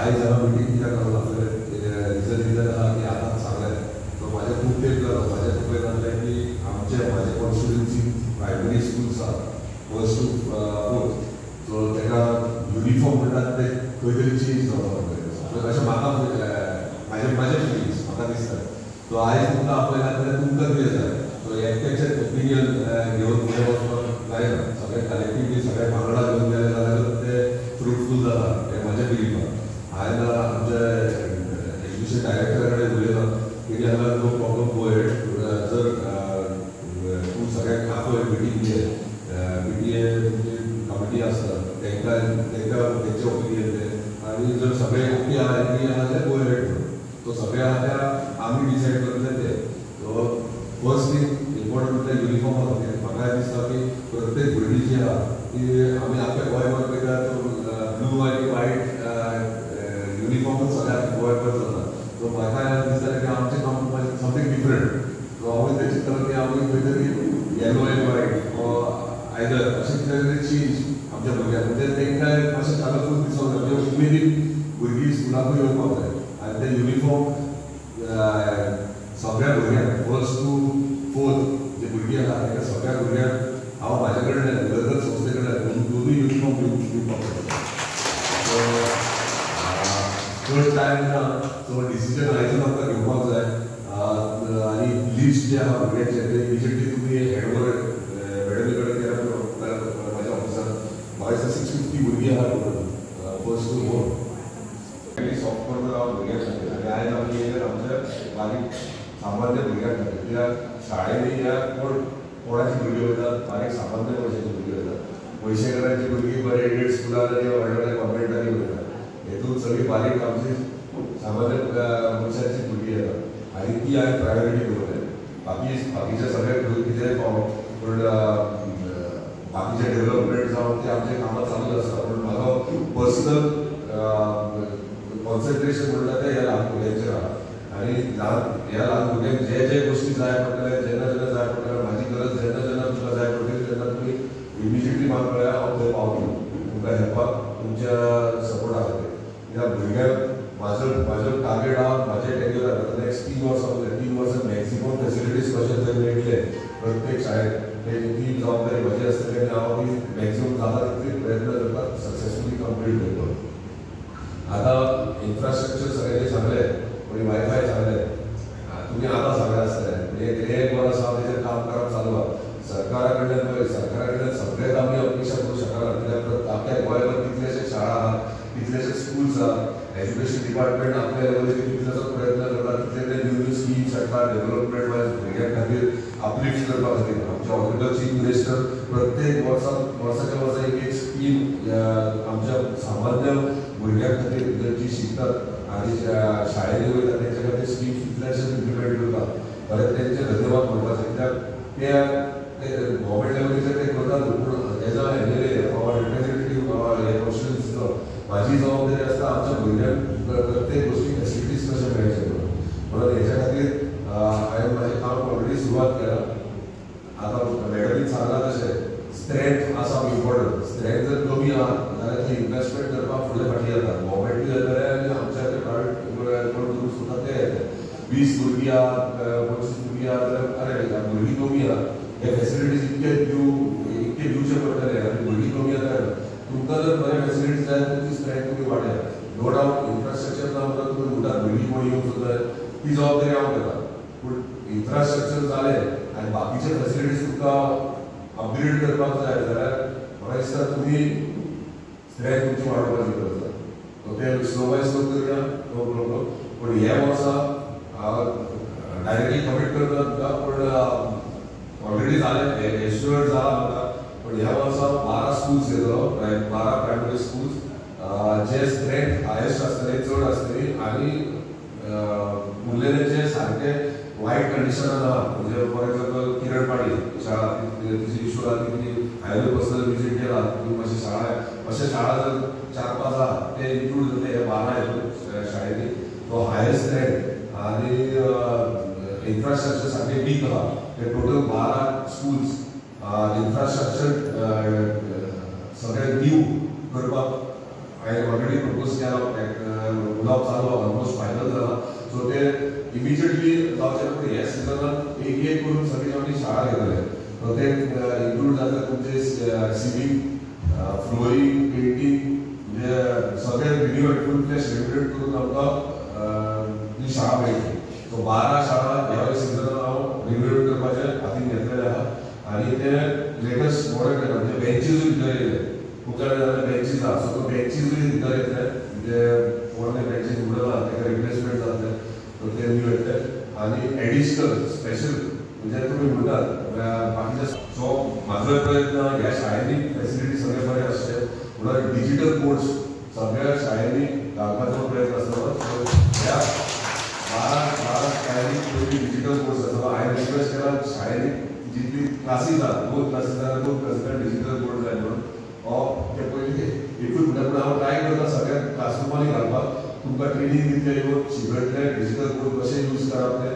आयज हांगा मिटींग कित्याक लागून आपलें रिजन कितें आसा की आतांच सांगलें. सो म्हाजें खूब तेंप जालो म्हाज्या तकलेन आसलें की आमचे म्हाजे कॉन्स्टिट्युएन्सी प्रायमरी स्कुल्स आसा फर्स्ट टू फोर्थ, सो ताका युनिफॉर्म म्हणटात ते खंय तरी चेंज जावपाक जाय अशें म्हाका म्हाजे म्हाजे फिलिंग्स म्हाका दिसता. सो आयज तुमकां आपयला जाल्यार तुमकां कितें जाय, सो एकट्याचें ओपिनियन घेवन फुडें वचपाक जायना, सगळें कलेक्टिवली सगळें वांगडा घेवन गेले जाल्यार ते फ्रुटफूल जाता हें म्हाजें बिलीफ आसा. हांवें आमच्या एज्युकेशन डायरेक्टरा कडेन उलयलां की हांगा नो प्रॉब्लम गो अहेड, जर तूं सगळ्यांक आपय मिटींग घे, PTA तुमची कमिटी आसता तांकां तांकां तेंचें ओपिनियन तें आनी जर सगळे ओके आहा एग्री आहा जाल्यार गो अहेड म्हणून. सो सगळे आहा त्या आमी डिसायड करतले ते. सो फर्स्ट थिंग इम्पॉर्टंट म्हटल्यार युनिफॉर्मा खातीर म्हाका दिसता की प्रत्येक भुरगीं जी आहा ती आमी आख्या गोंयभर पळयता तो ब्लू आनी व्हायट युनिफॉर्मूच सगळ्या गोंयभर जाता. सो म्हाका दिसता की आमचें काम समथींग डिफरंट. सो हांवूय तें चिंततालो की आमी खंय तरी येलो एन्ड व्हायट आयदर अशें कितें तरी चेंज आमच्या भुरग्यांक, म्हणजे तांकां मातशें कलरफूल दिसोंक जाय, म्हणजे उमेदीन भुरगीं स्कुलाकूय येवपाक जाय. आनी ते युनिफॉर्म सगळ्या भुरग्यांक फर्स्ट टू फोर्थ जे भुरगीं आसा तांकां सगळ्या भुरग्यांक हांव म्हाजे कडल्यान उदरगत संस्थे कडल्यान दोनूय युनिफॉर्म दिवपाक शकता. सो चड टायम ना, सो डिसिजन आयजूच आमकां घेवपाक जाय. आनी लिस्ट जें आसा भुरग्यांचें तें इमिजिएटली तुमी हँडओवर मॅडमी कडेन केल्या म्हाज्या ऑफिसान. म्हाका दिसता 650 भुरगीं आसा total first to fourth. Soft corner हांव भुरग्यां खातीर आनी आयज आमी येयले आमच्या बारीक सामान्य भुरग्यां खातीर, कित्याक शाळेंनी ह्या कोण कोणाची भुरगीं वयतात, बारीक सामान्य पयशांची भुरगीं वयतात, पयशेकारांची भुरगीं बरे एडेड स्कुलान आनी व्हडल्या व्हडल्या कॉन्वेंटांनी वयतात. हेतून सगळीं बारीक आमची सामान्य मनशांची भुरगीं येतात आनी ती हांवें प्रायोरिटी दवरल्या. बाकी बाकीचे सगळे कितेंय पावो पूण बाकीचे डेव्हलपमेंट जावं ते आमचें कामां चालूच आसता, पूण म्हाजो पर्सनल कॉन्सन्ट्रेशन म्हणटा तें ह्या ल्हान भुरग्यांचेर आहा. आनी ल्हान ह्या ल्हान भुरग्यांक जे जे गोश्टी जाय पडटले, जेन्ना जेन्ना जाय पडटले, म्हाजी गरज जेन्ना जेन्ना तुमकां जाय पडटली तेन्ना तुमी इमिजिएटली म्हाका कळ्ळ्यार हांव थंय पावतलो तुमकां हेल्पाक, तुमच्या सपोर्टा खातीर. कित्याक भुरग्यांक म्हाजो म्हाजो टार्गेट आहा, म्हाजें टेन्युअर आहा नेक्स्ट 3 वर्सां, 3 वर्सां मॅक्सिमम फेसिलिटीज कशें थंय मेळटले प्रत्येक शाळेंत ती जबाबदारी म्हजी आसतली आनी हांव ती मॅक्सिमम जाता तितली प्रयत्न करपाक सक्सेसफुली कंप्लीट करतलो. आतां इन्फ्रास्ट्रक्चर सगळ्यांनी सांगलें, कोणी वायफाय सांगलें, तुमी आतां सांगलें आसतलें, एक वर्स हांव तेजेर काम करप चालू आहा. सरकारा कडल्यान पळय, सरकारा कडल्यान सगळेंच आमी अपेक्षा करूं शकना, कित्याक आख्या गोंयभर कितलेशे शाळा आहा, कितलेशे स्कुल्स आहा, एज्युकेशन डिपार्टमेंट आपल्या लेवलीचेर कितलेसोच प्रयत्न करता, कितले न्यू न्यू स्किम्स हाडटा डेव्हलपमेंट वायज भुरग्यां खातीर अपलिफ्ट करपा खातीर. आमचे ऑनरेबल चीफ मिनिस्टर प्रत्येक वर्सा वर्साच्या वर्सा एक एक स्कीम आमच्या सामान्य भुरग्यां खातीर जी शिकतात आनी शाळेंनी वयता तेंच्या खातीर स्किम्स कितल्याशेच इम्प्लिमेंट करता. परत तेंचे धन्यवाद म्हणपाचे, कित्याक ते गव्हर्मेंट लेवलीचेर ते करतात, पूण एज अ MLA representative हे कॉन्स्टिट्युएन्सीचो म्हाजी जबाबदारी आसता आमच्या भुरग्यांक प्रत्येक गोश्टी फेसिलिटीज कशें मेळचें म्हणून. म्हणून हेच्या खातीर हांवें म्हाजें काम ऑलरेडी सुरवात केलां. आतां मॅडमीन सांगलां तशें स्ट्रेंथ आसा इम्पॉर्टंट, स्ट्रेंथ जर कमी आहा जाल्यार थंय इन्वेस्टमेंट करपाक फुडें फाटीं जाता. गव्हर्मेंटूय येतलें आनी आमच्या प्रायवेट कोण करूंक सोदता ते येतले. 20 भुरगीं आहा, 25 भुरगीं आहा जाल्यार अरे भुरगीं कमी आहा, हे फेसिलिटीज इतके इतके दिवचे पडटले आनी भुरगीं कमी जाता. तुमकां जर बरे फेसिलिटीज जाय तुमची स्ट्रेंथ तुमी वाडयात. नो डावट इन्फ्रास्ट्रक्चर ना म्हणून तुमी म्हणटात भुरगीं कोण येवंक सोदता ती जबाबदारी हांव घेता, पूण इन्फ्रास्ट्रक्चर जालें आनी बाकीचे फेसिलिटीज तुमकां अपग्रेड करपाक जाय जाल्यार म्हाका दिसता तुमी स्ट्रेंथ तुमची वाडोवपाची गरज आसा. सो ते स्लो बाय स्लो करया, नो प्रॉब्लम. पूण ह्या वर्सा हांव डायरेक्टली कमीट करता तुमकां, पूण ऑलरेडी जालें एश्युअर्ड जाला म्हाका. पूण ह्या वर्सा 12 स्कुल्स घेतलो, 12 प्रायमरी स्कुल्स जे स्ट्रेंथ हायेस्ट आसतले, चड आसतली आनी उरलेले जे सारके वायट कंडिशनान आहा, म्हणजे फॉर एक्झाम्पल किरणपाडी शाळा तिची इशू आहा ती हांवें पर्सनल विजीट केला, ती मातशी शाळा अशे शाळा जर 4-5 आहा ते इन्क्लूड जाता हे 12 हितून शाळेंनी. तो हायेस्ट स्ट्रेंथ आनी इन्फ्रास्ट्रक्चर सारकें वीक आहा ते टोटल 12 स्कुल्स इन्फ्रास्ट्रक्चर सगळें न्यू करपाक हांवें ऑलरेडी प्रपोज केला. उलोवप चालू ऑलमोस्ट फायनल जाला. सो ते इमिजिएटली जावचें ना, पूण ह्या सिजनान एक एक करून सगळी आमी शाळा घेतले. सो ते इन्क्लूड जाता तुमचे सिलिंग, फ्लोरींग, पेंटींग, म्हणजे सगळे रिन्युएट फूल फ्लॅश रिनोवेट करून आमकां ती शाळा मेळटली. सो 12 शाळा ह्या सिजनान हांव रिनोवेट करपाचें हातीन घेतलेलें आहा आनी ते लेटस्ट मॉडल केला. म्हणजे बेंचीसूय भितर येयले, खूब जाणां जाल्यार बेंचीस आहा, सो तो बेंचीसूय भितर येतले, म्हणजे पोरणे बेंचीस उडला ताका रिप्लेसमेंट जातले, सो ते न्यू येतले. आनी एडिशनल स्पेशल म्हणजे तुमी म्हणटात बाकीच्या, सो म्हाजो प्रयत्न ह्या शाळेंनी फेसिलिटी सगळे बरे आसचे म्हणून डिजिटल बोर्ड्स सगळ्या शाळेंनी घालपाचो प्रयत्न आसतलो. सो ह्या 12 शाळेंनी पयलीं डिजिटल बोर्ड्स आसतलो. हांवें रिक्वेस्ट केला शाळेंनी जितली क्लासीस आहा, 2 क्लासीस आहा, 2 क्लासीसान डिजिटल बोर्ड जाय म्हणून ते पयलीं एकूच म्हणटा, पूण हांव ट्राय करता सगळ्या क्लासरुमांनी घालपाक. तुमकां ट्रेनींग दितले येवन शिकयतले डिजिटल बोर्ड कशें यूज करप ते.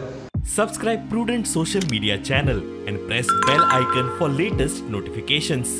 Subscribe Prudent Social Media channel and press bell icon for latest notifications.